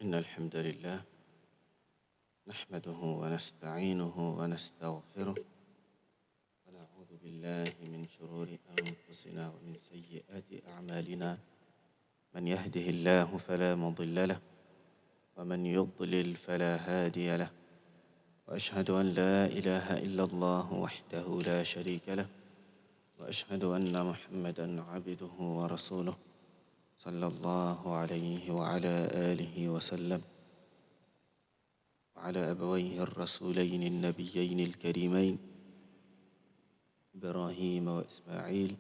إن الحمد لله نحمده ونستعينه ونستغفره ونعوذ بالله من شرور أنفسنا ومن سيئات أعمالنا، من يهده الله فلا مضل له ومن يضلل فلا هادي له، وأشهد أن لا إله إلا الله وحده لا شريك له، وأشهد أن محمدا عبده ورسوله صلى الله عليه وعلى آله وسلم وعلى أبويه الرسولين النبيين الكريمين إبراهيم وإسماعيل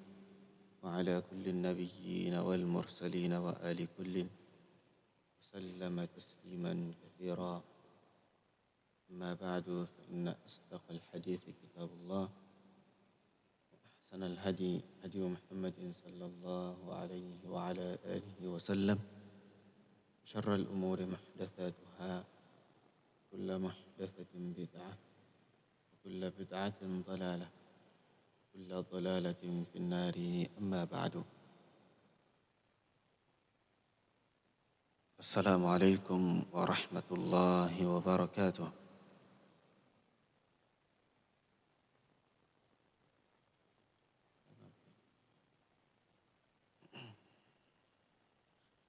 وعلى كل النبيين والمرسلين وآل كل وسلم تسليما كثيرا. أما بعد، فإن أصدق الحديث كتاب الله، وأحسن الهدي هدي محمد صلى الله عليه وعلى آله وسلم، شر الأمور محدثاتها، كل محدثة بدعة، وكل بدعة ضلالة، وكل ضلالة في النار. أما بعد، السلام عليكم ورحمة الله وبركاته.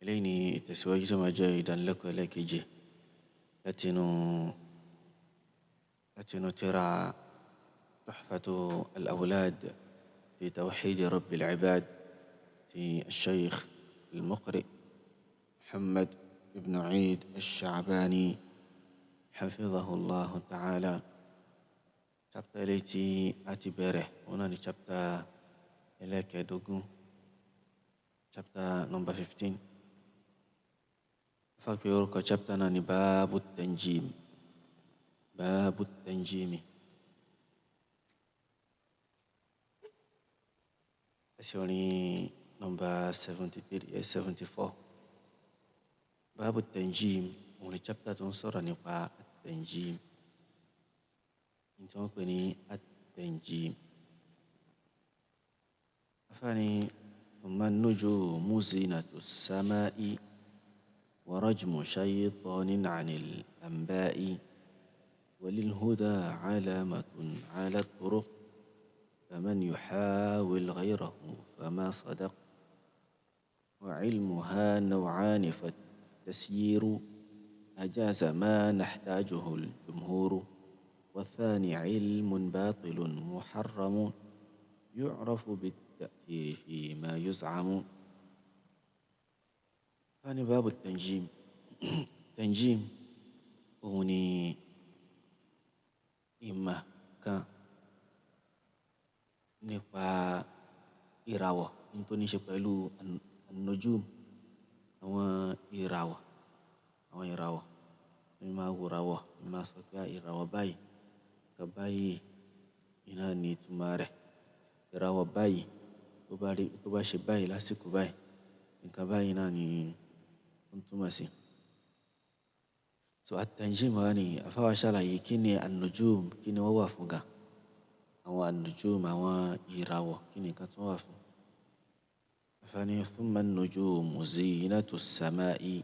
Eléyìí ni ìtẹ̀síwájú tó máa jẹ́ ìdánilẹ́kọ̀ọ́ ẹlẹ́ẹ̀keje látinú tírà Tuhfatu al-Awlad fi Tawhid Rabbil Ibad ti Sheikh al-Muqri Muhammad ibn Eid al-Sha'bani hafizahu Allahu ta'ala. Chapter eléyìí tí a ti bẹ̀rẹ̀, òun náà ni chapter ẹlẹ́ẹ̀kẹ́ẹ̀dógún, chapter number 15. Fáfi orúkọ chapter náà ní Báàbù Tanjim. Báàbù Tanjimi. Ẹsẹ̀ orin number 73, 74. Báàbù Tanjim, òun ni chapter tó ń sọ̀rọ̀ nípa Tanjim. Ní tí wọ́n pè ní At-Tanjim. Afáàní, thumma an-nujumu zinatu as-sama'i ورجم شيطان عن الأنباء، وللهدى علامة على الطرق، فمن يحاول غيره فما صدق. وعلمها نوعان، فالتسيير أجاز ما نحتاجه الجمهور، والثاني علم باطل محرم يعرف بالتأثير فيما يزعم. ثاني باب التنجيم. تنجيم òun ni ìmọ̀ kan nípa ìràwọ̀, ní tó ní ṣe pẹ̀lú an-nujum, àwọn ìràwọ̀, àwọn ìràwọ̀. Ní máa wo ìràwọ̀, ní máa sọ pé ìràwọ̀ báyìí, nǹkan báyìí, iná ni ìtumọ̀ rẹ̀. Ìràwọ̀ báyìí, tó bá rí, tó bá ṣe báyìí lásìkò báyìí, nǹkan báyìí náà ni ó ń túmọ̀ sí. So at-tanjim wa ni àfáà ṣàlàyé kí ni an-nujum, kí ni wọ́n wà fún gan. Àwọn an-nujum, àwọn ìràwọ̀, kí ni nǹkan tí wọ́n wà fún. Àfáà ní thumma an-nujumu zinatu as-sama'i.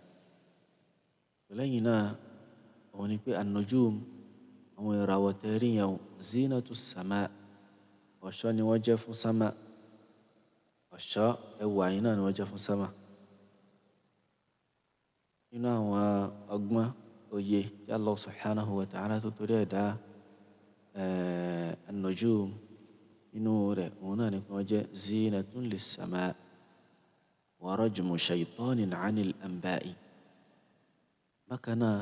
Lẹ́yìn náà, òun ni pé an-nujum, àwọn ìràwọ̀ tẹ́rí yẹn, zinatu as-sama', ọ̀ṣọ́ ni wọ́n jẹ́ fún sámà. Ọ̀ṣọ́ ẹwà yìí náà ni wọ́n jẹ́ fún sámà. Nínú àwọn ọgbọ́n òye tí Allah subhanahu wa ta'ala tó torí ẹ̀ dá an-nujum, inú rẹ̀ òun náà ni pé wọ́n jẹ́ zinatun lis-sama' wa rajmu shaytanin 'anil anba'i. Bákan náà,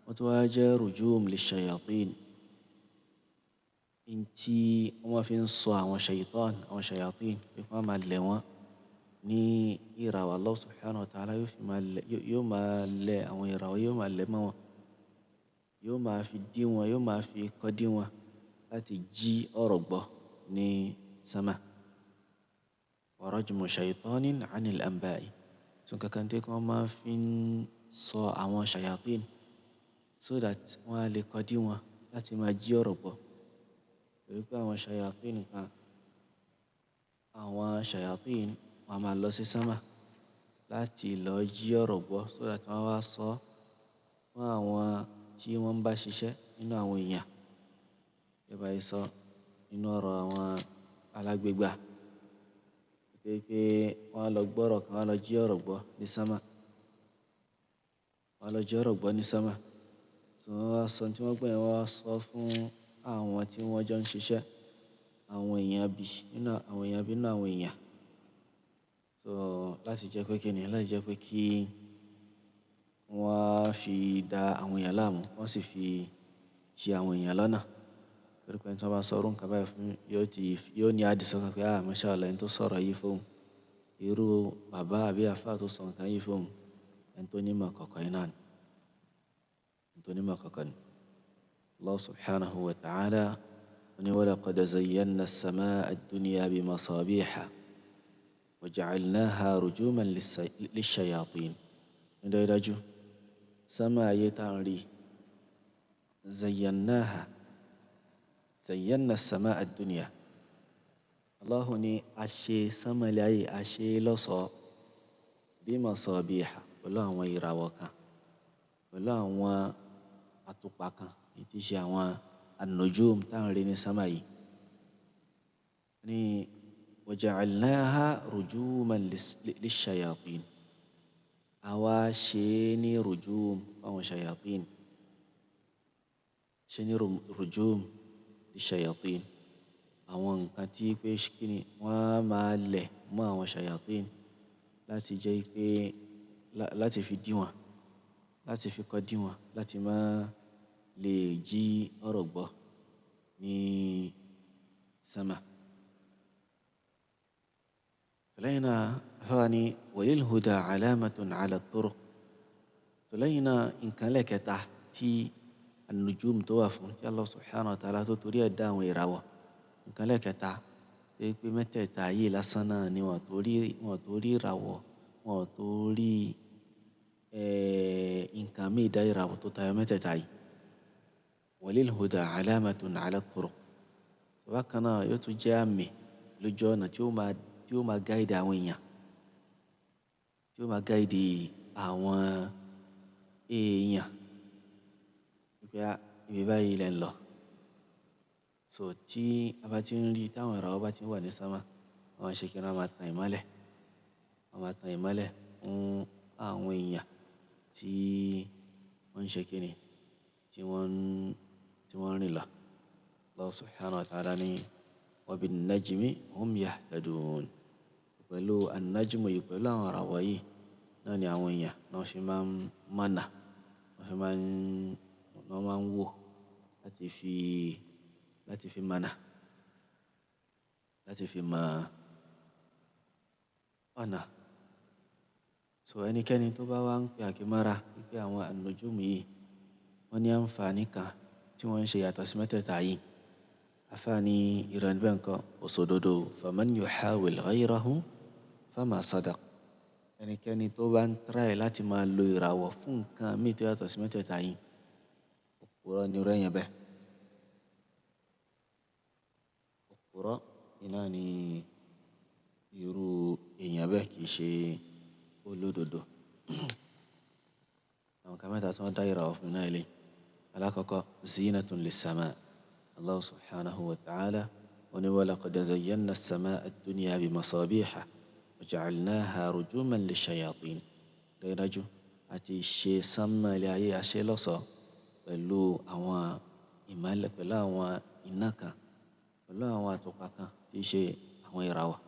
wọ́n tún wá jẹ́ rujum lish-shayatin, ntí wọ́n fi ń sọ àwọn shaytan, àwọn shayatin, pé kí wọ́n máa lẹ̀ wọ́n ní ìràwọ̀. Allah subhanahu wa ta'ala yóò fi máa lẹ̀, yóò máa lẹ̀ àwọn ìràwọ̀, yóò máa lẹ̀ mọ́ wọn, yóò máa fi dí wọn, yóò máa fi kọ́ dí wọn láti jí ọ̀rọ̀ gbọ́ ní sámà. Wa rajmu shaytanin 'anil anba'i. So nǹkan kan tí wọ́n máa fi ń sọ àwọn shayatin so that wọ́n á lè kọ́ dí wọn láti máa jí ọ̀rọ̀ gbọ́. Torí pé àwọn shayatin kan, àwọn shayatin wọ́n máa lọ sí sámà láti lọ jí ọ̀rọ̀ gbọ́ so that wọ́n wá sọ fún àwọn tí wọ́n ń bá ṣiṣẹ́ nínú àwọn èèyàn. Gẹ́gẹ́ bá ṣe sọ nínú ọ̀rọ̀ àwọn alágbègbà, pé wọ́n á lọ gbọ́rọ̀ kan, wọ́n á lọ jí ọ̀rọ̀ gbọ́ ní sámà. Wọ́n á lọ jí ọ̀rọ̀ gbọ́ ní sámà. So wọ́n wá sọ ohun tí wọ́n gbọ́ yẹn, wọ́n wá sọ fún àwọn tí wọ́n jọ ń ṣiṣẹ́, àwọn èèyàn bí nínú àwọn èèyàn bí nínú àwọn èèyàn. So láti jẹ́ pé kíni, láti jẹ́ pé kí wọ́n á fi da àwọn èèyàn láàmú, wọ́n sì fi ṣi àwọn èèyàn lọ́nà. Torí pé ẹni tí wọ́n bá sọ irú nǹkan báyìí fún, yóò ní àdìsọ́kàn pé, ah, mashallah, ẹni tó sọ̀rọ̀ yìí fún òun, irú bàbá àbí àfá tó sọ nǹkan yìí fún òun, ẹni tó ní ìmọ̀ kọ̀kọ̀ yìí náà ni. Ẹni tó ní ìmọ̀ kọ̀kọ̀ ni. Allah subhanahu wa ta'ala ní wa laqad zayyana as-samaa ad-dunya bimasabiha wa ja'alnaha rujuman lish-shayatin. Ní dájúdájú, sánmà ayé tá ń rí, zayyanaha, zayyana as-samaa ad-dunya. Allahu ní a ṣe sánmà ilé ayé, a ṣe lọ́ṣọ̀ọ́ bimasabiha pẹ̀lú àwọn ìràwọ̀ kan, pẹ̀lú àwọn àtùpà kan, èyí tí ṣe àwọn an-nujum tá ń rí ní sánmà yìí. Ní wa ja'alnaha rujuman lish-shayatin. Àwa ṣe ní rujum fún àwọn shayatin. Ṣe ní rujum lish-shayatin. Àwọn nǹkan tí pé kíni wọ́n á máa lẹ̀ mọ́ àwọn shayatin láti jẹ́ pé láti fi dí wọn, láti fi kọ́ dí wọn, láti máa lè jí ọ̀rọ̀ gbọ́ ní sánmà. Lẹ́yìn náà, àfáà ní walil huda alamatun ala turuq. Lẹ́yìn náà, nǹkan lẹ́ẹ̀kẹta tí an-nujum tó wà fún, tí Allah subhanahu wa ta'ala tó torí ẹ̀ dá àwọn ìràwọ̀. Nǹkan lẹ́ẹ̀kẹta tó jẹ́ pé mẹ́tẹ̀ẹ̀ta yìí lásán náà ni wọ́n torí ìràwọ̀, wọ́n torí, nǹkan míì dá ìràwọ̀ tó tayọ mẹ́tẹ̀ẹ̀ta yìí. Walil huda alamatun ala turuq. Bákan náà yóò tún jẹ́ àmì lójú ọ̀nà tí ó máa guide àwọn èèyàn, tí ó máa guide àwọn èèyàn. Wípé ibi báyìí lẹ̀ ń lọ. So tí a bá ti ń rí táwọn ìràwọ̀ bá ti ń wà ní sánmà, wọ́n máa ṣe kí wọ́n máa tan ìmọ́lẹ̀. Wọ́n máa tan ìmọ́lẹ̀ fún àwọn èèyàn tí wọ́n ń ṣe kíni, tí wọ́n ń rìn lọ. Allah subhanahu wa ta'ala ní wa bin najmi hum yahtadun. Pẹ̀lú an-najmu yìí, pẹ̀lú àwọn ìràwọ̀ yìí, náà ni àwọn èèyàn náà fi máa ń mọ̀nà, wọ́n fi máa ń, wọ́n máa ń wò láti fi mọ̀nà, láti fi mọ ọ̀nà. So ẹnikẹ́ni tó bá wá ń pe àkímára wípé àwọn an-nujum yìí wọ́n ní àǹfààní kan tí wọ́n ń ṣe yàtọ̀ sí mẹ́tẹ̀ẹ̀ta yìí. Àfáàní irú ẹni bẹ́ẹ̀ ńkọ́, kò sòdodo. Faman yuhawil ghayrahu fama sadaq. Ẹnikẹ́ni tó bá ń try láti máa lo ìràwọ̀ fún nǹkan míì tó yàtọ̀ sí mẹ́tẹ̀ẹ̀ta yìí, òpùrọ́ ni irú èèyàn bẹ́ẹ̀. Òpùrọ́ iná ni irú èèyàn bẹ́ẹ̀, kì í ṣe olódodo. Àwọn nǹkan mẹ́ta tí wọ́n dá ìràwọ̀ fún náà lé. Alákọ̀ọ́kọ́, zinatun lis-sama. Allah subhanahu wa ta'ala ó ní wa laqad zayyana as-samaa ad-dunya bimasabiha wa ja'alnaha rujuman lish-shayatin. Dájúdájú, a ti ṣe sánmà ilé ayé, a ṣe lọ́ṣọ̀ọ́ pẹ̀lú àwọn ìmọ́lẹ̀, pẹ̀lú àwọn iná kan, pẹ̀lú àwọn àtùpà kan tí í ṣe àwọn ìràwọ̀.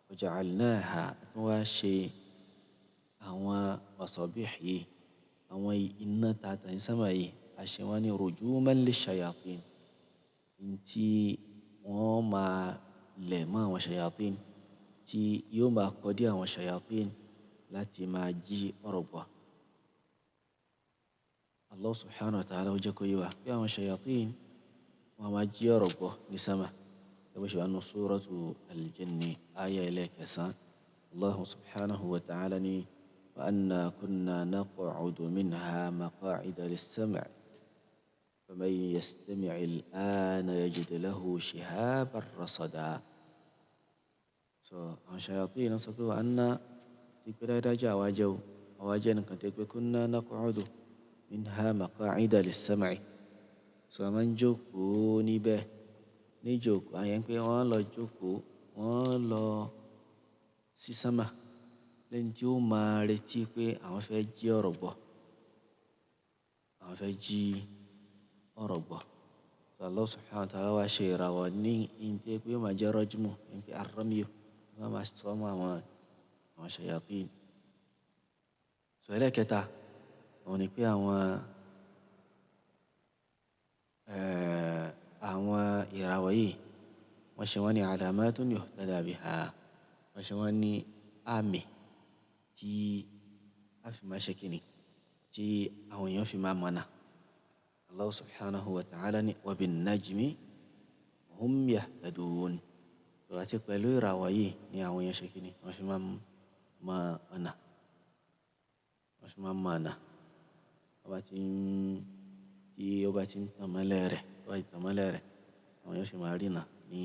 Wa ja'alnaha, tí wọ́n ṣe àwọn masabih yìí, àwọn iná tata ní sánmà yìí, a ṣe wọ́n ní rujuman lish-shayatin, tí wọ́n máa lẹ̀ mọ́ àwọn shayatin, tí yóò máa kọdí àwọn shayatin láti máa jí ọ̀rọ̀ gbọ́. Allah subhanahu wa ta'ala ó jẹ́ kó yé wa pé àwọn shayatin wọ́n máa jí ọ̀rọ̀ gbọ́ ní sánmà. Gẹ́gẹ́ bó ṣe wà nínú suratu al-Jinni, aya ẹlẹ́ẹ̀kẹsàn-án. Allah subhanahu wa ta'ala ní wa anna kunna naq'udu minha maq'ida lis-sam' faman yastami' al-ana yajid lahu shihaban rasada. So àwọn shayatin sọ pé wa anna ti pé dájúdájú àwa jẹ́ o, àwa jẹ́ nǹkan tó pé kunna naq'udu, Minha maqa'ida lis-sam'i. So a máa ń jókòó níbẹ̀. Ní jókòó, àyẹn pé wọ́n lọ jókòó, wọ́n lọ sí sánmà lẹ́ni tí ó máa retí pé àwọn fẹ́ jí ọ̀rọ̀ gbọ́. Àwọn fẹ́ jí ọ̀rọ̀ gbọ́. So Allah subhanahu wa ta'ala wá ṣe ìràwọ̀ ní ìyẹn pé ó máa jẹ́ rajmu, ìyẹn pé ar-ramyu, wọ́n máa sọ mọ́ àwọn shayatin. So ẹlẹ́kẹta, òun ni pé àwọn ìràwọ̀ yìí wọ́n ṣe wọ́n ní alamatun yuhtada biha, wọ́n ṣe wọ́n ní àmì tí a fi máa ṣe kíni, tí àwọn èèyàn fi máa mọ̀nà. Allah subhanahu wa ta'ala ní wa bin najmi hum yahtadun. So àti pẹ̀lú ìràwọ̀ yìí ni àwọn èèyàn ṣe kíni, wọ́n fi máa mọ ọ̀nà. Wọ́n fi máa mọ ọ̀nà. Ọba tí ń, tí ọba tí ń tàn mọ́lẹ̀ rẹ̀, ọba tí tàn mọ́lẹ̀ rẹ̀, àwọn èèyàn sì máa rína ní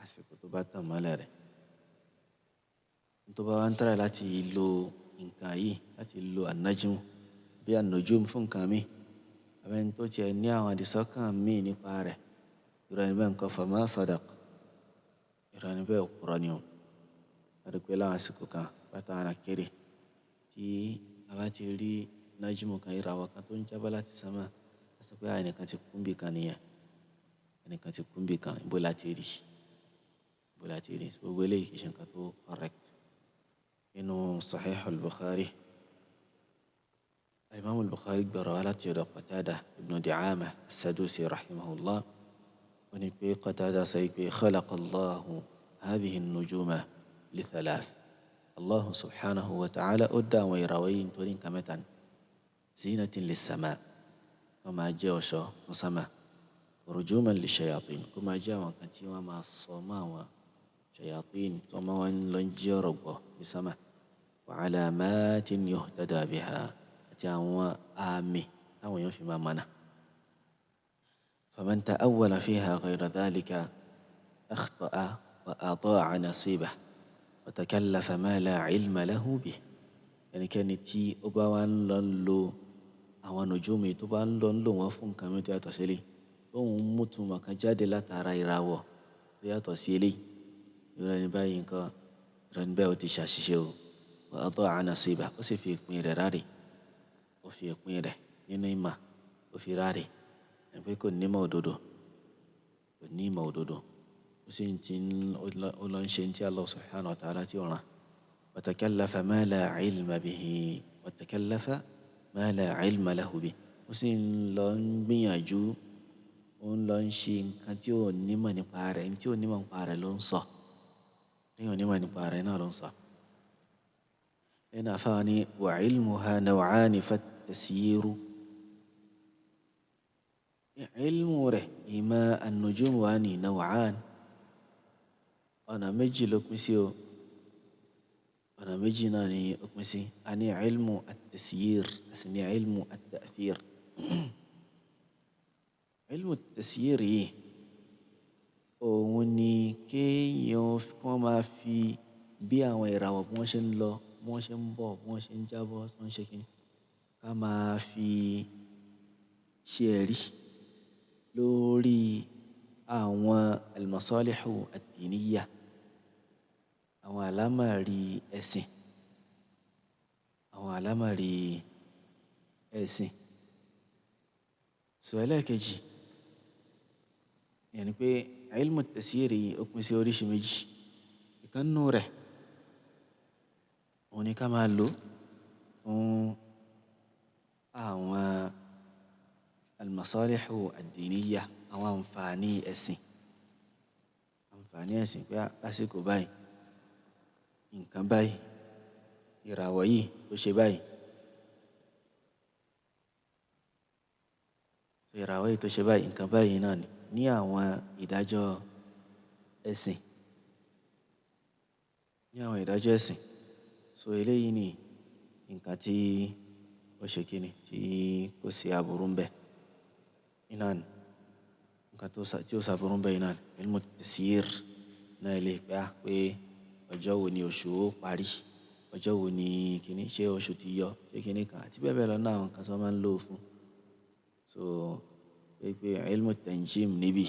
àsìkò tó bá tàn mọ́lẹ̀ rẹ̀. Tó bá wá ń try láti lo nǹkan yìí, láti lo an-najmu bí an-nujum fún nǹkan mi, àbí ẹni tó tiẹ̀ ní àwọn àdìsọ́kàn mi nípa rẹ̀, irú ẹni bẹ́ẹ̀ nǹkan fama sadaq, irú ẹni bẹ́ẹ̀ òpùrọ́ ni o. A rí pé láwọn àsìkò kan bàtà àná kéré tí a bá ti rí najmu kan, ìràwọ̀ kan tó ń jábọ́ láti sánmà, a sọ pé ẹnìkan ti kú níbì kan nìyẹn. Ẹnìkan ti kú níbì kan, ibo la ti rí? Ibo la ti rí? So gbogbo eléyìí kì í ṣe nǹkan tó correct. Nínú Sahih al-Bukhari, Imam al-Bukhari gbọ̀rọ̀ wá láti ọ̀dọ̀ Qatada ibn Di'ama as-Sadusi rahimahullah. Ó ní pé Qatada sọ pé khalaqa Allahu hadhihi an-nujuma li thalath. Allah subhanahu wa ta'ala ó dá àwọn ìràwọ̀ yìí nítorí nǹkan mẹ́ta ni. Zinatin lis-sama, wọ́n máa jẹ́ ọ̀ṣọ́ fún sánmà. Rujuman lish-shayatin, kó máa jẹ́ àwọn kan tí wọ́n máa sọ mọ́ àwọn shayatin tí wọ́n máa ń lọ jí ọ̀rọ̀ gbọ́ ní sánmà. Wa alamatin yuhtada biha, àti àwọn àmì táwọn èèyàn fi máa mọ̀nà. Faman ta'awwala fiha ghayra dhalika akhta'a wa ada'a nasibahu wa takallafa ma la ilma lahu bihi. Ẹnikẹ́ni tí ó bá wá ń lọ ń lo àwọn nùjúmì tó bá ń lọ ń lò wọ́n fún nǹkan mi tó yàtọ̀ sí eléyìí, tóun mú ìtumọ̀ kan jáde látara ìràwọ̀ tó yàtọ̀ sí eléyìí, irú ẹni báyìí nǹkan, irú ẹni bẹ́ẹ̀ ó ti ṣàṣìṣe o. Wa ada'a nasibahu, ó sì fi ìpín rẹ̀ ráre. Ó fi ìpín rẹ̀ nínú ìmọ̀, ó fi ráre. Ẹni pé kò ní ìmọ̀ òdodo, kò ní ìmọ̀ òdodo. Ó sì ń ti ń, ó lọ ń ṣe tí Allah subhanahu wa ta'ala tí ó rán. Wa takallafa ma la ilma bihi, wa takallafa ma la ilma lahu bihi. Ó sì ń lọ ń gbìyànjú, ó ń lọ ń ṣe nǹkan tí ò ní ìmọ̀ nípa rẹ̀, tí ò ní ìmọ̀ nípa rẹ̀ ló ń sọ. Tí ò ní ìmọ̀ nípa rẹ̀ náà ló ń sọ. Ẹni àfáà ní wa ilmuha naw'ani fa-tasyiru. Ilmu rẹ̀, ìmọ̀ an-nujum wa ní naw'an. Ọ̀nà méjì ló pín sí o. Ọ̀nà méjì náà ni ó pín sí. A ní ilmu at-tasyir, a sì ní ilmu at-ta'thir. Ilmu at-tasyir yìí, òun ni kéèyàn kí wọ́n máa fi bí àwọn ìràwọ̀ bí wọ́n ṣe ń lọ, bí wọ́n ṣe ń bọ̀, bí wọ́n ṣe ń jábọ́, bí wọ́n ṣe kíni, ká máa fi ṣe ẹ̀rí lórí àwọn al-masalihu ad-diniyya, àwọn àlámọ̀rí ẹ̀sìn, àwọn àlámọ̀rí ẹ̀sìn. So ẹlẹ́ẹ̀kejì, ìyẹn ni pé ilmu at-tasyir yìí ó pín sí oríṣi méjì. Ìkan nínú rẹ̀, òun ni ká máa lò fún àwọn al-masalihu ad-diniyya, àwọn ànfààní ẹ̀sìn. Ànfààní ẹ̀sìn pé lásìkò báyìí, nǹkan báyìí, ìràwọ̀ yìí ó ṣe báyìí. Ìràwọ̀ yìí tó ṣe báyìí, nǹkan báyìí náà ni ní àwọn ìdájọ́ ẹ̀sìn. Ní àwọn ìdájọ́ ẹ̀sìn. So eléyìí ni nǹkan tí ó ṣe kíni, tí kò sí aburú ń bẹ. Iná ni nǹkan tó tí ó ṣàbùrú ń bẹ iná ni ilmu tasyir náà lè pé pé ọjọ́ wo ni oṣù ó parí, Ọjọ́ wo ni kíní, ṣé oṣù ti yọ, ṣé kíní kan àti bẹ́ẹ̀ bẹ́ẹ̀ lọ náà àwọn nǹkan tí wọ́n máa ń lò fún. So pé ilmu tanjim níbí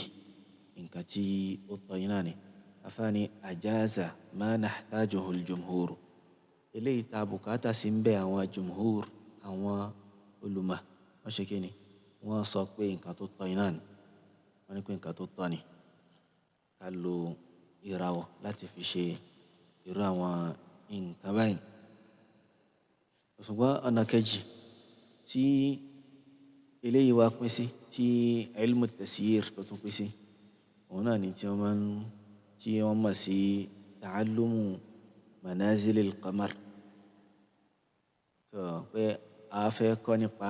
nǹkan tí ó tọ́ yín náà ni. Àfáà ní ajaza ma nahtajuhu al-jumhur. Eléyìí ta bùkátà sí ń bẹ àwọn jumhur, àwọn olùmọ̀, wọ́n ṣe kíni? Wọ́n sọ pé nǹkan tó tọ́ yín náà ni. Wọ́n ní pé nǹkan tó tọ́ ni. Ká lo ìràwọ̀ láti fi ṣe irú àwọn nǹkan báyìí. Ṣùgbọ́n ọ̀nà kejì tí eléyìí wá pín sí, tí ilmu tasyir tó tún pín sí, òun náà ni tí wọ́n máa ń, tí wọ́n mọ̀ sí ta'allumu manazil al-qamar. So pé a fẹ́ kọ́ nípa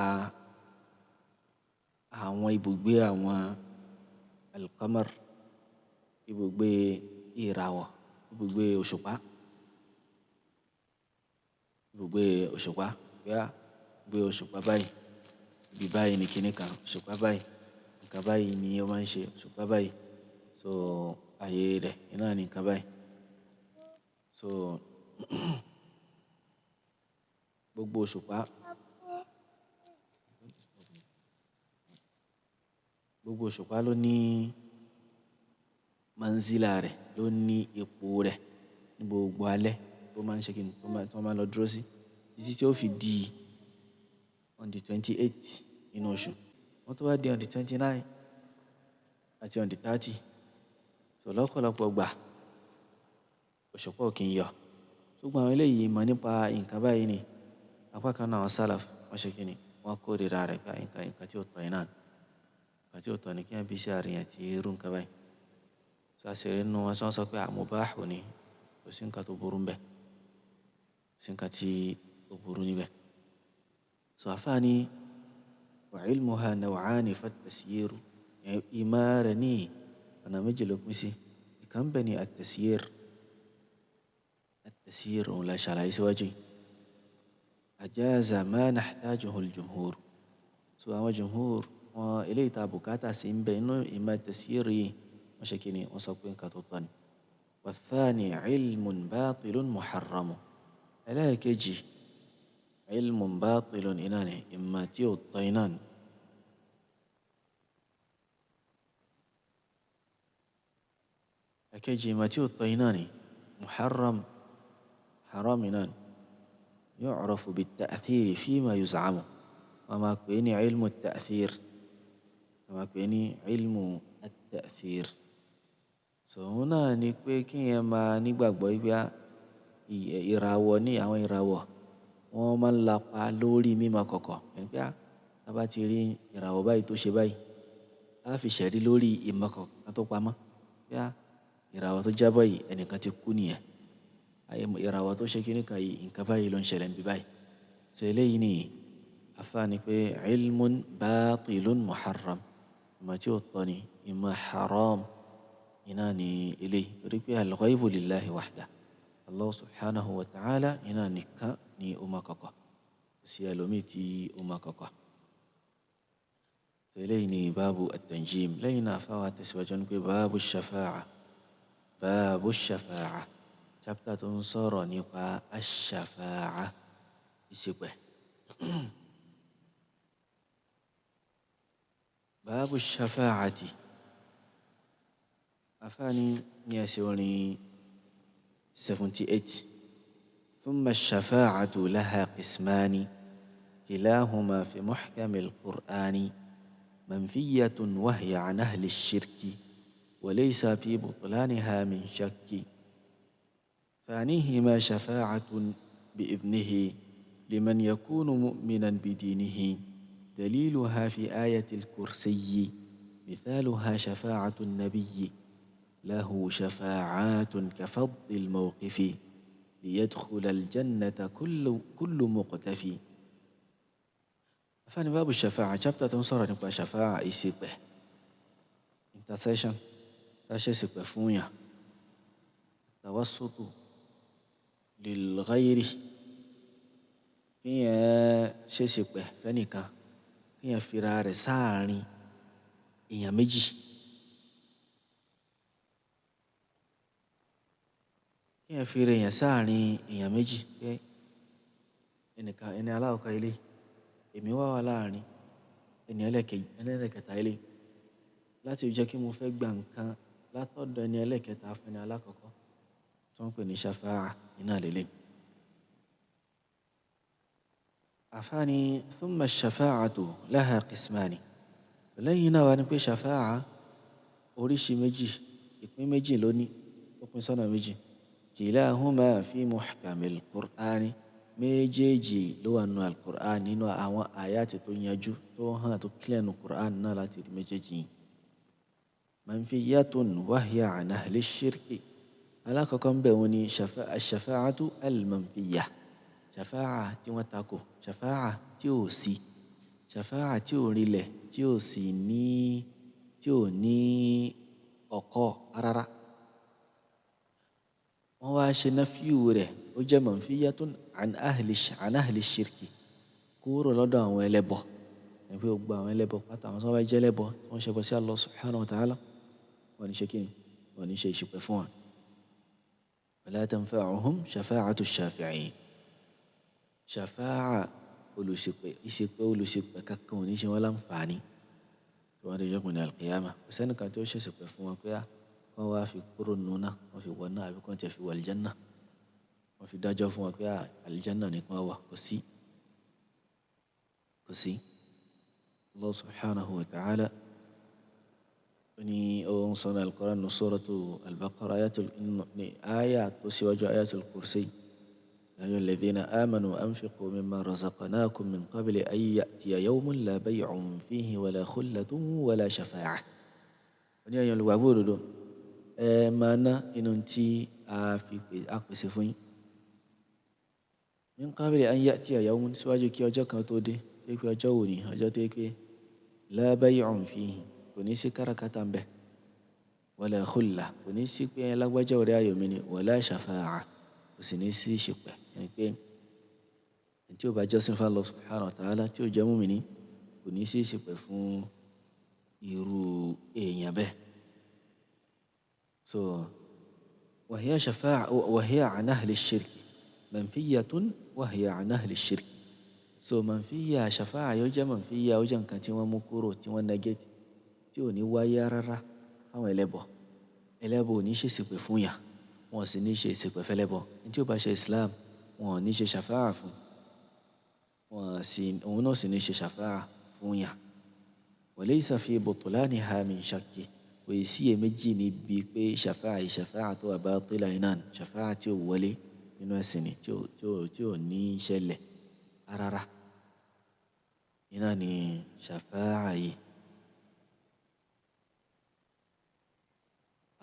àwọn ibùgbé àwọn al-qamar, ibùgbé ìràwọ̀, ibùgbé òṣùpá, ibùgbé òṣùpá, bóyá ibùgbé òṣùpá báyìí, ibi báyìí ni kíní kan, òṣùpá báyìí, nǹkan báyìí ni ó máa ń ṣe, òṣùpá báyìí. So ayé rẹ̀ iná ni nǹkan báyìí. So gbogbo òṣùpá, gbogbo òṣùpá ló ní manzila rẹ̀, ló ní ipò rẹ̀ ní gbogbo alẹ́ tó máa ń ṣe kíni, tó máa ń lọ dúró sí títí tí ó fi di on the 28 inú oṣù. Wọ́n tó bá di on the 29 àti on the 30. So lọ́pọ̀lọpọ̀ gbà òṣùpá ò kí ń yọ. Ṣùgbọ́n àwọn eléyìí mọ̀ nípa nǹkan báyìí ni apá kan náà àwọn salaf wọ́n ṣe kíni, wọ́n kórìíra rẹ̀ pé nǹkan tí ó tọ́ iná ni. Nǹkan tí ó tọ́ ni kí wọ́n bí sí àríyàn tí irú nǹkan báyìí. So àṣírí inú wọn tí wọ́n sọ pé mubahu ni, kò sí nǹkan tó burú níbẹ̀. Kò sí nǹkan tí ó burú níbẹ̀. So àfáà ní wa ilmuha naw'ani fat-tasyiru. Ìmọ̀ rẹ̀ ní ọ̀nà méjì ló pín sí. Ìkan bẹ̀ ni at-tasyir. At-tasyir òun la ṣàlàyé síwájú yìí. Ajaza ma nahtajuhu al-jumhur. So àwọn jumhur wọn eléyìí ta bùkátà sí ń bẹ inú ìmọ̀ tasyir yìí, wọ́n ṣe kíni, wọ́n sọ pé nǹkan tó tọ́ ni. Wathani ilmun batilun muharramu. Ẹlẹ́ẹ̀kejì ilmun batilun iná ni ìmọ̀ tí ò tọ́ iná ni. Ẹ̀kejì ìmọ̀ tí ò tọ́ iná ni muharram, haram iná ni. Yu'rafu bit-ta'thiri fima yuz'amu. Wọ́n máa pè é ní ilmu at-ta'thir. Wọ́n máa pè é ní ilmu at-ta'thir. So òun náà ni pé kí èèyàn máa nígbàgbọ́ wípé ìràwọ̀ ní àwọn ìràwọ̀ wọ́n máa ń lapa lórí mímọ̀ kọ̀kọ̀. Ẹni pé a bá ti rí ìràwọ̀ báyìí tó ṣe báyìí, a fi ṣẹ̀rí lórí ìmọ̀ kọ̀ọ̀kan tó pamọ́. Pé ìràwọ̀ tó jábọ́ yìí ẹnìkan ti kú nìyẹn. Ìràwọ̀ tó ṣe kíní kan yìí nǹkan báyìí ló ń ṣẹlẹ̀ níbí báyìí. So eléyìí ni àfáà ní pé ilmun batilun muharram. Ìmọ̀ tí ó tọ́ ni, ìmọ̀ haram iná ni eléyìí. Torí pé al-ghaybu lillahi wahda. Allah subhanahu wa ta'ala iná nìkan ni ó mọ̀ kọ̀kọ̀. Kò sí ẹlòmíì tí ó mọ̀ kọ̀kọ̀. So eléyìí ni báàbù at-tanjim. Lẹ́yìn náà àfáà wa tẹ̀síwájú ní pé báàbù shafa'a. Báàbù shafa'a. Chapter tó ń sọ̀rọ̀ nípa ash-shafa'a, ìṣìpẹ̀. Báàbù shafa'ati. Àfáà ní ní ẹsẹ̀ orin 78. Thumma ash-shafa'atu laha qismani kilahuma fi muhkami al-Qur'ani manfiyatun wa hiya an ahli ash-shirki wa laysa fi butlaniha min shakki. ثانيهما شفاعة بإذنه لمن يكون مؤمنا بدينه دليلها في آية الكرسي مثالها شفاعة النبي له شفاعات كفض الموقف ليدخل الجنة كل مقتفي. فأنا باب الشفاعة chapter tó ń sọ̀rọ̀ nípa ṣàfáà ìṣìpẹ̀, intercession, tá ṣe ìṣìpẹ̀ fún yàn, tawassutu lil ghayri, kí yẹn ṣe ìṣìpẹ̀ fẹ́nìkan, kí yẹn fira rẹ̀ sáàrin èèyàn méjì. Kí èèyàn fi rẹ̀ èèyàn sáàrin èèyàn méjì pé ẹnìkan ẹni alákọ̀ọ́kọ́ ilé, èmi wà wà láàrin ẹni ẹlẹ́kẹta ilé. Láti jẹ́ kí mo fẹ́ gba nǹkan látọ̀dọ̀ ẹni ẹlẹ́kẹta fún ẹni alákọ̀ọ́kọ́ tí wọ́n ń pè ní shafa'a iná lélẹ̀. Àfáàní thumma shafa'atu laha qismani. Lẹ́yìn náà wá ní pé shafa'a oríṣi méjì, ìpín méjì ló ní, ó pín sọ́nà méjì. Kilahuma fi muhkamil Qur'ani. Méjèèjì ló wà nínú al-Qur'an, nínú àwọn àyàtì tó yanjú, tó hàn, tó clear nínú Qur'an náà láti rí méjèèjì yìí. Manfiyatun wa hiya an ahli shirki. Alákọ̀ọ́kọ́ ń bẹ̀ wọ́n ní ash-shafa'atu al-manfiyah. Shafa'a tí wọ́n tako, shafa'a tí ò sí, shafa'a tí ò rinlẹ̀, tí ò sì ní, tí ò ní ọ̀kọ́ rárá. Wọ́n wá ṣe nafiyu rẹ̀, ó jẹ́ manfiyatun an ahli shirki, kúrò lọ́dọ̀ àwọn ẹlẹ́bọ. Ẹni pé gbogbo àwọn ẹlẹ́bọ pátá, àwọn tí wọ́n bá jẹ́ ẹlẹ́bọ, tí wọ́n ṣẹbọ sí Allah subhanahu wa ta'ala, wọ́n ní ṣe kíni, wọ́n ní ṣe ìṣìpẹ̀ fún wọn. Wala tanfa'uhum shafa'atu shafi'in. Shafa'a olùṣìpẹ̀, ìṣìpẹ̀ olùṣìpẹ̀ kankan ò ní ṣe wọ́n láǹfààní tí wọ́n dé jọ́gbìn al-qiyamah. Kò sẹ́nìkan tí ó ṣe ìṣìpẹ̀ fún wọn pé á, wọ́n wá fi kúrò nínú náà, wọ́n fi wọ náà àbí kí wọ́n tiẹ̀ fi wọ àlìjánnà. Wọ́n fi dájọ́ fún wọn pé á, àlìjánnà ni kí wọ́n wà. Kò sí. Kò sí. Allah subhanahu wa ta'ala ó ní ó ń sọ ní al-Qur'an ní suratu al-Baqarah, ayatul, ní aya tó síwájú ayatul kursi. Ya ayyuhal ladhina amanu anfiqu mimma razaqnakum min qabli an ya'tiya yawmun la bay'un fihi wala khullatun wala shafa'ah. Ó ní ẹ̀yin olùgbàgbọ́ òdodo, ẹ máa ná inú tí a fi pè, a pèsè fún yín. Min qabli an ya'tiya yawmun, síwájú kí ọjọ́ kan tó dé, tó pé ọjọ́ wo ni? Ọjọ́ tó pé la bay'un fihi, kò ní sí káràkátà ń bẹ, wala khulla, kò ní sí pé ẹ lágbájá ọ̀rẹ́ ayò mi ni, wala shafa'a, kò sì ní sí ìṣìpẹ̀. Ẹni pé ẹni tí ó bá jọ́sìn fún Allah subhanahu wa ta'ala, tí ó jẹ́ mùmínì, kò ní sí ìṣìpẹ̀ fún irú èèyàn bẹ́ẹ̀. So wa hiya shafa'a, wa hiya an ahli shirki, manfiyatun wa hiya an ahli shirki. So manfiya shafa'a yóò jẹ́ manfiya, ó jẹ́ nǹkan tí wọ́n mú kúrò, tí wọ́n negate, tí ò ní wáyé rárá fáwọn ẹlẹ́bọ. Ẹlẹ́bọ ò ní ṣe ìṣìpẹ̀ fún yàn, wọn ò sì ní ṣe ìṣìpẹ̀ fẹ́lẹ́bọ. Ẹni tí ó bá ṣe Islam, wọn ò ní ṣe shafa'a fún, wọn sì, òun náà sì ní ṣe shafa'a fún yàn. Wa laysa fi butlaniha min shakki. Kò sí iyèméjì níbi pé shafa'a yìí, shafa'a tó wà batila iná ni, shafa'a tí ò wọlé nínú ẹ̀sìn ni, tí ò ní ṣẹlẹ̀ rárá. Iná ni shafa'a yìí.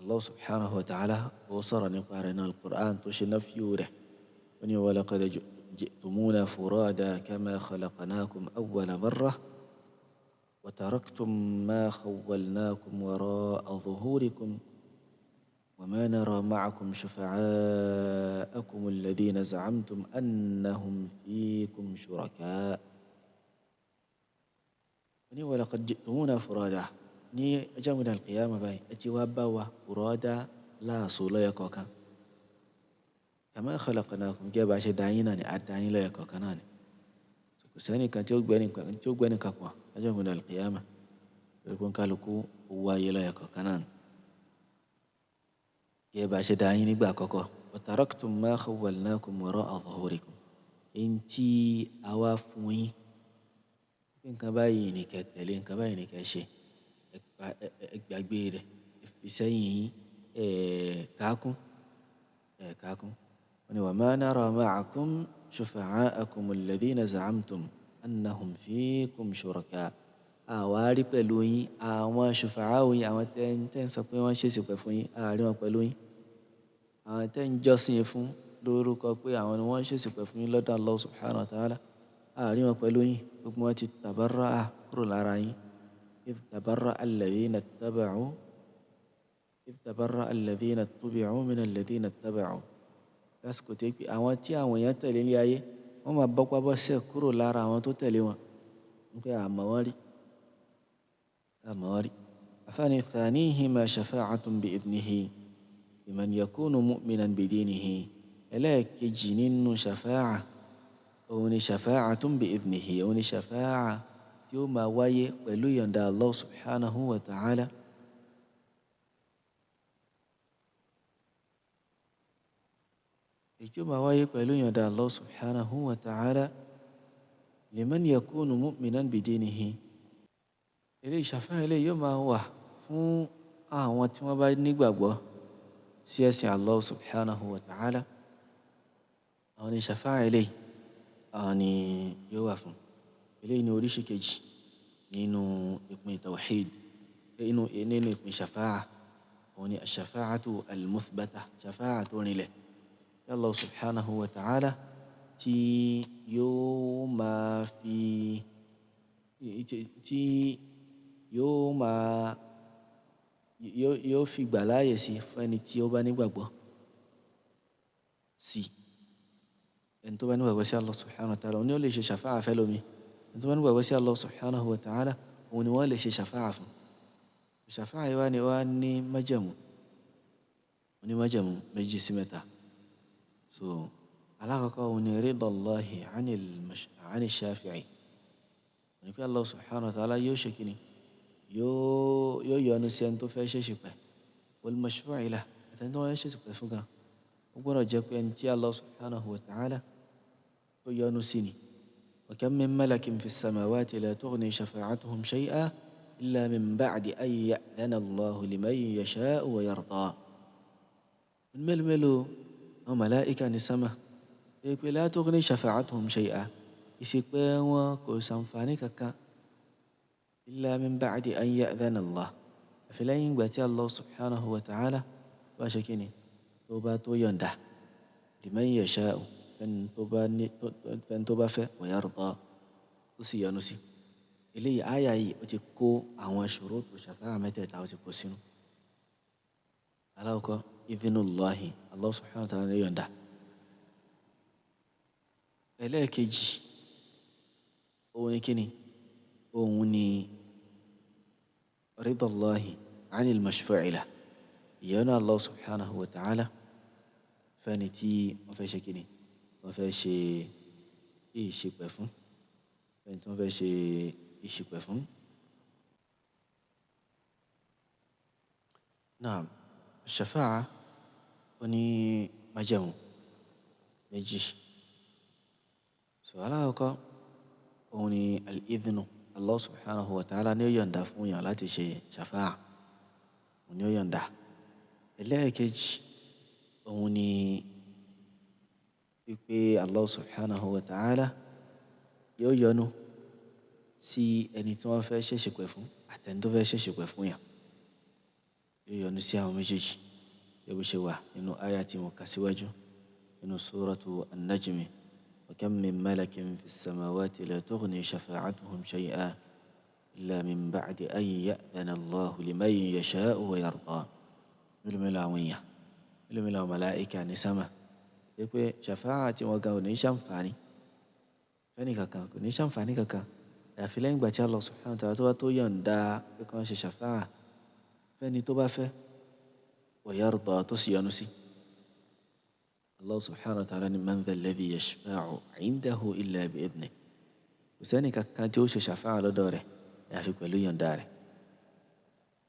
Allah subhanahu wa ta'ala ó sọ̀rọ̀ nípa rẹ̀ nínú al-Qur'an tó ṣe nafiyu rẹ̀. Ó ní wa laqad ji'tumuna furada kama khalaqnakum awwala marrah wa taraktum ma khawwalnakum wara'a zuhurikum wa ma nara ma'akum shufa'a'akum alladhina za'amtum annahum fikum shuraka. Ó ní wa laqad ji'tumuna furada, ní ọjọ́ ìgbéda al-qiyamah báyìí, ẹ ti wá bá wa furada láàṣọ lọ́yọ̀ kọ̀ọ̀kan. Kama khalaqnakum, gẹ́gẹ́ bá ṣe dá yín náà ni, a dá yín lọ́yọ̀ kọ̀ọ̀kan náà ni. Kò sẹ́nìkan tí ó gbẹ́ nìkan, tí ó gbẹ́ nìkan pọ̀ lọ́jọ́ ìgbéda al-qiyamah. Torí pé kálukú ó wáyé lọ́yọ̀ kọ̀ọ̀kan náà ni. Gẹ́gẹ́ bá ṣe dá yín nígbà àkọ́kọ́. Wa taraktum ma khawwalnakum wara'a zuhurikum. Èyí tí a wá fún yín, pé nǹkan báyìí ni kẹ́ tẹ̀lé, nǹkan báyìí ni kẹ́ ṣe. Ẹ gbàgbé rẹ̀, ẹ fi sẹ́yìn yín, ẹ kákún, ẹ kákún. Wọ́n ní wa ma nara ma'akum shufa'a'akum alladhina za'amtum annahum fikum shuraka. A wá rí pẹ̀lú yín àwọn shufa'a'u yín, àwọn tẹ́ ń sọ pé wọ́n ṣe ìṣìpẹ̀ fún yín, a rí wọn pẹ̀lú yín. Àwọn tẹ́ ń jọ́sìn fún lórúkọ pé àwọn ni wọ́n ṣe ìṣìpẹ̀ fún yín lọ́dọ̀ Allah subhanahu wa ta'ala, a rí wọn pẹ̀lú yín. Gbogbo wọn ti tabarra'a kúrò lára yín. إذ تبرأ الذين اتبعوا، إذ تبرأ الذين اتبعوا من الذين اتبعوا. Lásìkò tí pé àwọn tí àwọn èèyàn tẹ̀lé ní ayé, wọ́n máa bọ́pá bọ́sẹ̀ kúrò lára àwọn tó tẹ̀lé wọn. Wípé àmọ́ wọ́n rí, àmọ́ wọ́n rí. Àfáàní thanihima shafa'atun bi idnihi. Liman yakunu mu'minan bidinihi. Ẹlẹ́ẹ̀kejì nínú ṣàfáà, òun ni shafa'atun bi idhnihi, òun ni ṣàfáà tí ó máa wáyé pẹ̀lú yọ̀ǹda Allah subhanahu wa ta'ala. Èyí tí ó máa wáyé pẹ̀lú yọ̀ǹda Allah subhanahu wa ta'ala, liman yakunu mu'minan bidinihi. Eléyìí ṣàfáà eléyìí yóò máa wà fún àwọn tí wọ́n bá nígbàgbọ́ sí ẹ̀sìn Allah subhanahu wa ta'ala. Àwọn ni ṣàfáà eléyìí, àwọn ni yóò wà fún. Eléyìí ni oríṣi kejì nínú ìpín tawhid, nínú ìpín ṣàfáà. Òun ni ash-shafa'atu al-muthbata, ṣàfáà tó rinlẹ̀ tí Allah subhanahu wa ta'ala tí yóò máa fi, tí yóò máa, yóò fi gbà láàyè sí fún ẹni tí ó bá nígbàgbọ́ sí. Ẹni tó bá nígbàgbọ́ sí Allah subhanahu wa ta'ala, òun ni ó lè ṣe ṣàfáà fẹ́lòmíì. Ẹni tó bá nígbàgbọ́ sí Allah subhanahu wa ta'ala, òun ni wọ́n lè ṣe ṣàfáà fún. Ṣàfáà yìí wá ní wá ní májẹ̀mú, ó ní májẹ̀mú méjì sí mẹ́ta. So alákọ̀ọ́kọ́ òun ni ridallahi 'ani shafi'i. Òun ni pé Allah subhanahu wa ta'ala yóò ṣe kíni? Yóò yọ́nú sí ẹni tó fẹ́ ṣe ìṣìpẹ̀. Wal mashfu'i lahu, àti ẹni tó fẹ́ ṣe ìṣìpẹ̀ fún gan. Ó gbọdọ̀ jẹ́ pé ẹni tí Allah subhanahu wa ta'ala tó yọ́nú sí ni. Wa kam min malakin fi as-samawati la tughni shafa'atuhum shay'an illa min ba'di an ya'dhana Allahu liman yasha'u wa yarda. Mélòó mélòó àwọn màláíkà ní sámà, pé la tughni shafa'atuhum shay'an, ìṣìpẹ̀ wọn kò ṣàǹfààní kankan illa min ba'di an ya'dhana Allah. Àfi lẹ́yìn ìgbà tí Allah subhanahu wa ta'ala bá ṣe kíni, tó bá tó yọ̀ǹda liman yasha'u, fẹ́ni tó bá fẹ́, wa yarda, tó sì yọ́nú sí. Eléyìí áyà yìí ó ti kó àwọn ṣurutu ṣàfáà mẹ́tẹ̀ẹ̀ta, ó ti kó sínú. Alákọ̀ọ́kọ́, idhnullahi, Allah subhanahu wa ta'ala ló yọ̀ǹda. Ẹlẹ́ẹ̀kejì, òun ni kíni? Òun ni ridallahi 'anil mashfu'i lahu. Ìyọ́nú Allah subhanahu wa ta'ala fẹ́ni tí wọ́n fẹ́ ṣe kíni? Wọ́n fẹ́ ṣe ìṣìpẹ̀ fún. Fẹ́ni tí wọ́n fẹ́ ṣe ìṣìpẹ̀ fún. Naam, ṣàfáà ó ní májẹ̀mú méjì. So alákọ̀ọ́kọ́, òun ni al-idhnu. Allah subhanahu wa ta'ala ní ó yọ̀ǹda fún èèyàn láti ṣe ṣàfáà. Òun ni ó yọ̀ǹda. Ẹlẹ́ẹ̀kejì, òun ni wípé Allah subhanahu wa ta'ala yóò yọ́nú sí ẹni tí wọ́n fẹ́ ṣe ìṣìpẹ̀ fún àti ẹni tó fẹ́ ṣe ìṣìpẹ̀ fún èèyàn. Yóò yọ́nú sí àwọn méjèèjì. Gẹ́gẹ́ bó ṣe wà nínú áyà tí mo kà síwájú nínú suratu An-Najmi. Wa kam min malakin fi as-samawati la tughni shafa'atuhum shay'an illa min ba'di an ya'dhana Allahu liman yasha'u wa yarda. Mélòó mélòó àwọn èèyàn, mélòó mélòó àwọn màláíkà ní sámà. Ṣé pé ṣàfáà tí wọ́n gan ò ní ṣàǹfààní fẹ́ni kankan, kò ní ṣàǹfààní kankan. Àyàfi lẹ́yìn ìgbà tí Allah subhanahu wa ta'ala tó bá tó yọ̀ǹda pé kí wọ́n ṣe ṣàfáà fẹ́ni tó bá fẹ́, wa yarda, tó sì yọ́nú sí. Allah subhanahu wa ta'ala ní man dha alladhi yashfa'u 'indahu illa bi'idhnihi. Kò sẹ́ni kankan tí ó ṣe ṣàfáà lọ́dọ̀ rẹ̀ àyàfi pẹ̀lú yọ̀ǹda rẹ̀.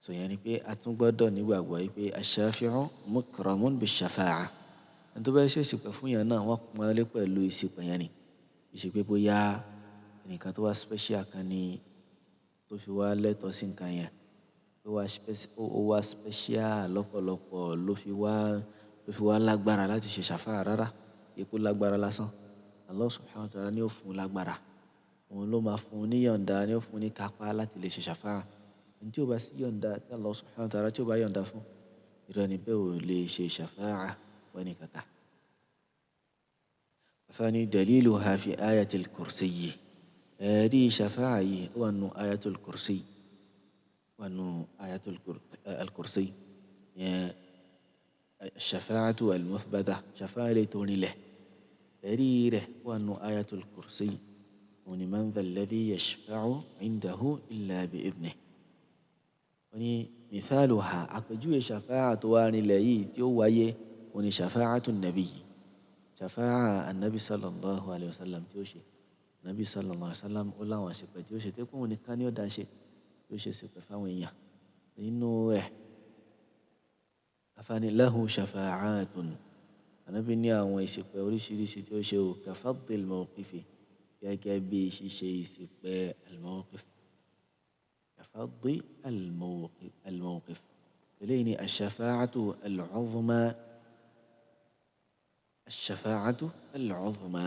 So ìyẹn ni pé a tún gbọdọ̀ nígbàgbọ́ wípé ash-shafi'u mukramun bish-shafa'a. Ẹni tó bá ṣe ìṣìpẹ̀ fún èèyàn náà, wọ́n pọ́n lé pẹ̀lú ìṣìpẹ̀ yẹn ni. Kì í ṣe pé bóyá ẹnìkan tó wá special kan ni tó fi wá lẹ́tọ̀ọ́ sí nǹkan yẹn. Ó wá special lọ́pọ̀lọpọ̀ ló fi wá lágbára láti ṣe ṣàfáà rárá. Kì í lágbára lásán. Allah subhanahu wa ta'ala ni ó fún un lágbára. Òun ló máa fún un ní yọ̀ǹda, ni ó fún un ní kápá láti lè ṣe ṣàfáà. Ẹni tí ó bá sí yọ̀ǹda tí Allah subhanahu wa ta'ala tí ó bá yọ̀ǹda fún, irú ẹni bẹ́ẹ̀ ò lè ṣe ṣàfáà fún ẹni kankan. Àfáàní daliluha fi ayatil kursiyyi. Ẹ̀rí ṣàfáà yìí ó wà nínú ayatul kursiyyi. Wà nínú ayatul kursiyyi. Ìyẹn ash-shafa'atu al-muthbata, ṣàfáà eléyìí tó rinlẹ̀. Ẹ̀rí rẹ̀ wà nínú ayatul kursiyyi. Òun ni man dha alladhi yashfa'u 'indahu illa bi'idhnihi. Ó ní Mithaluha, àpèjúwe ṣàfáà tó wá rinlẹ̀ yìí tí ó wáyé, òun ni ṣàfáàtu nàbí yìí, ṣàfáà anabi sallallahu alayhi wa sallam tí ó ṣe. Anabi sallallahu alayhi wa sallam ó láwọn àṣepẹ̀ tí ó ṣe, tó pé òun nìkan ni ó dá ṣe, tí ó ṣe ṣìpẹ̀ fáwọn èèyàn. Nínú rẹ̀, afani lahu shafa'atun, anabi ní àwọn ìṣìpẹ̀ oríṣiríṣi tí ó ṣe o, kafadil mawqifi, gẹ́gẹ́ bí ṣíṣe ìṣìpẹ̀ al-mawqif, kafadil al-mawqif. Eléyìí ni ash-shafa'atu al-'uzma, ash-shafa'atu al-'uzma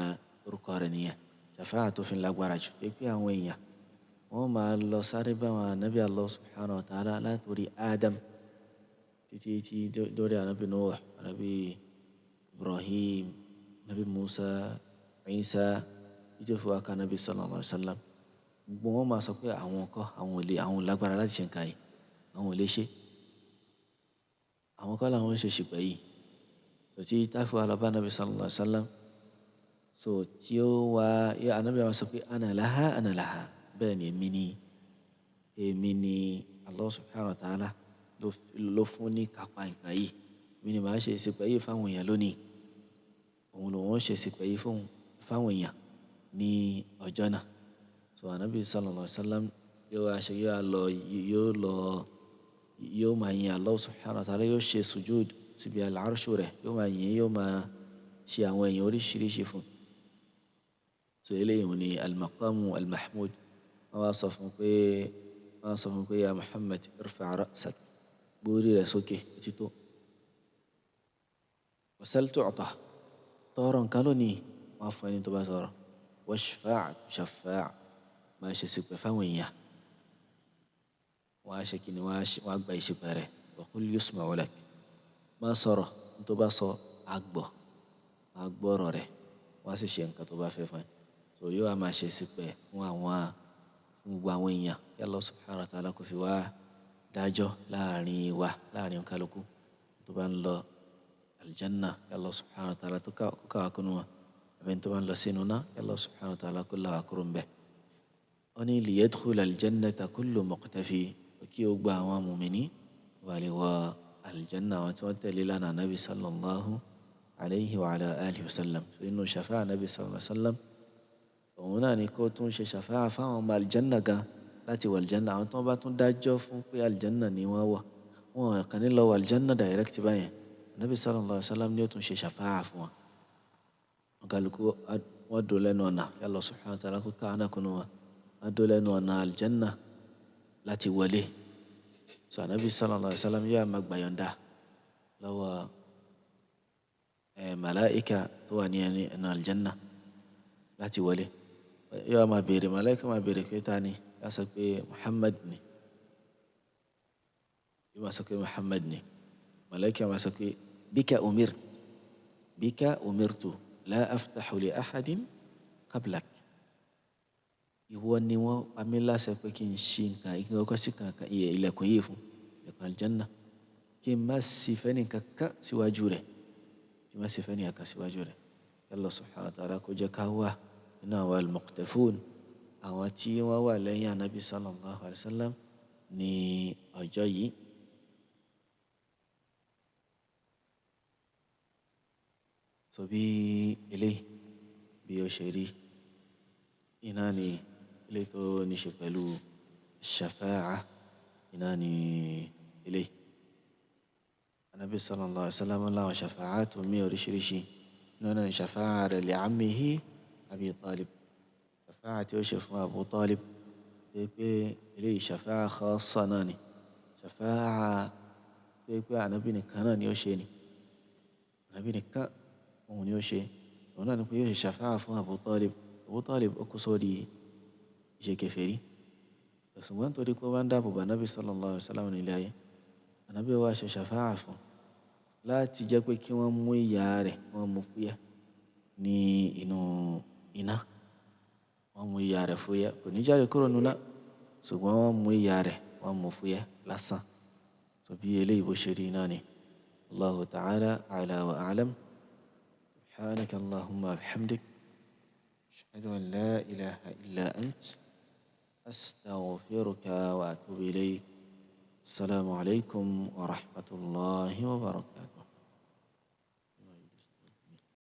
orúkọ rẹ̀ nìyẹn, ṣàfáà tó fi ń lágbára jù, pé àwọn èèyàn wọ́n máa lọ sáré bá àwọn anabi Allah subhanahu wa ta'ala látòrí Adam títí tí dórí anabi Nuh, anabi Ibrahim, anabi Musa, Isa, títí ó fi wá ká anabi sallallahu alayhi wa sallam. Gbogbo wọn máa sọ pé àwọn kọ́, àwọn ò lè, àwọn ò lágbára láti ṣe nǹkan yìí, àwọn ò lè ṣe, àwọn kọ́ làwọn ń ṣe ṣìpẹ̀ yìí. Tòtí táfi wá lọ bá anabi sallallahu alayhi wa sallam, so tí ó wá yẹ anabi máa sọ pé ana laha, ana laha, bẹ́ẹ̀ ni èmi ni, èmi ni Allah subhanahu wa ta'ala ló fún ní kápá nǹkan yìí, èmi ni màá ṣe ìṣìpẹ̀ yìí fáwọn èèyàn lónìí. Òun lòun ó ṣe ìṣìpẹ̀ yìí fáwọn èèyàn ní ọjọ́ náà. So anabi sallallahu alayhi wa sallam yóò wá ṣe, yóò lọ, yóò lọ, yóò máa yin Allah subhanahu wa ta'ala, yóò ṣe sujud síbi al-arshu rẹ̀, yóò máa yin, yóò máa ṣe àwọn èèyàn oríṣiríṣi fún. So eléyìí ni al-maqamu al-mahmud. Wọ́n wá sọ fún pé, wọ́n sọ fún pé ya Muhammad irfa' ra'sak, gbórí rẹ̀ sókè tító. Wasal tu'ta, tọrọ nǹkan lónìí, wọ́n fún ẹni tó bá tọrọ. Washfa' tushaffa', máa ṣe ìṣìpẹ̀ fáwọn èèyàn, wọ́n á ṣe kíni, wọ́n á gba ìṣìpẹ̀ rẹ̀. Wa qul yusma'u lak, máa sọ̀rọ̀, ní tó bá sọ á gbọ́, á gbọ́ ọ̀rọ̀ rẹ̀, wọ́n á sì ṣe nǹkan tó bá fẹ́ fún ẹ. So yóò wá máa ṣe ìṣìpẹ̀ fún àwọn, fún gbogbo àwọn èèyàn. Kí Allah subhanahu wa ta'ala kó fi wá dájọ́ láàrin wa, láàrin kálukú tó bá ń lọ aljanna, kí Allah subhanahu wa ta'ala tó ká wá kúnú wa, àbí tó bá ń lọ sínú náà, kí Allah subhanahu wa ta'ala kó là wá kúrò ńbẹ̀. Ó ní liyadkhula aljannata kullu muqtafi, kí ó gba àwọn mùmíní wà lè wọ aljanna, àwọn tí wọ́n tẹ̀lé lánàá nabi sallallahu alayhi wa ala alihi wa sallam. So inú ṣàfáà nabi sallallahu alayhi wa sallam, òun náà ni kó tún ṣe ṣàfáà fáwọn ọmọ aljanna gan láti wọ aljanna. Àwọn tó bá tún dájọ́ fún pé aljanna ni wọ́n wọ̀, wọn kàn ní lọ wọ aljanna direct báyẹn. Nabi sallallahu alayhi wa sallam ni ó tún ṣe ṣàfáà fún wọn. Wọn kálukú wọn dùn lẹ́nu ọ̀nà, kí Allah subhanahu wa ta'ala kó káwọn náà kúnnú wọn, wọn dùn lẹ́nu ọ̀nà aljanna láti wọlé. So anabi sallallahu alayhi wa sallam yóò máa gbàyọ̀ǹda lọ́wọ́ màláìka tó wà ní ẹnu aljanna láti wọlé. Yóò máa béèrè, màláìka máa béèrè pé ta ni? Yóò sọ pé Muhammad ni. Yóò máa sọ pé Muhammad ni. Màláìka máa sọ pé bika umir, bika umirtu la aftahu li ahadin qablak. Ìwọ ni wọ́n pa mí láṣẹ pé kí n ṣí nǹkan, kí n kọ́kọ́ ṣí nǹkan ilẹ̀kùn yìí fún, ilẹ̀kùn aljanna, kí n má sì fẹ́ nìkan kan síwájú rẹ̀, kí n má sì fẹ́ nìkan kan síwájú rẹ̀. Allah subhanahu wa ta'ala kó jẹ́ ká wà nínú àwọn al-muqtafun, àwọn tí wọ́n wà lẹ́yìn anabi sallallahu alayhi wa sallam ní ọjọ́ yìí. So bí eléyìí bí ó ṣe rí iná ni eléyìí tó ní ṣe pẹ̀lú ṣàfáà, iná ni eléyìí. Anabi sallallahu alayhi wa sallam láwọn ṣàfáà tó mí oríṣiríṣi, iná náà ni ṣàfáà rẹ̀ li ammihi Abi Talib, ṣàfáà tí ó ṣe fún Abu Talib, tó yẹ pé eléyìí ṣàfáà khassa náà ni, ṣàfáà tó yẹ pé anabi nìkan náà ni ó ṣe ni, anabi nìkan òun ni ó ṣe. Òun náà ni pé yóò ṣe ṣàfáà fún Abu Talib. Abu Talib ó kú sórí ìṣe kèfèrí, ṣùgbọ́n torí pé ó bá ń dáàbò bo anabi sallallahu alayhi wa sallam nílé ayé, anabi wá ṣe ṣàfáà fún láti jẹ́ pé kí wọ́n mú ìyà rẹ̀, wọ́n mú fúyẹ́ ní inú iná, wọ́n mú ìyà rẹ̀ fúyẹ́, kò ní jáde kúrò nínú iná, ṣùgbọ́n wọ́n mú ìyà rẹ̀, wọ́n mú fúyẹ́ lásán. So bí eléyìí bó ṣe rí náà ni. Allahu ta'ala a'la wa a'lam. Subhanaka Allahumma wa bihamdik. Ashhadu an la ilaha illa ant. Astaghfiruka wa atubu ilayk. Assalamu alaikum wa rahmatullahi wa barakatuh.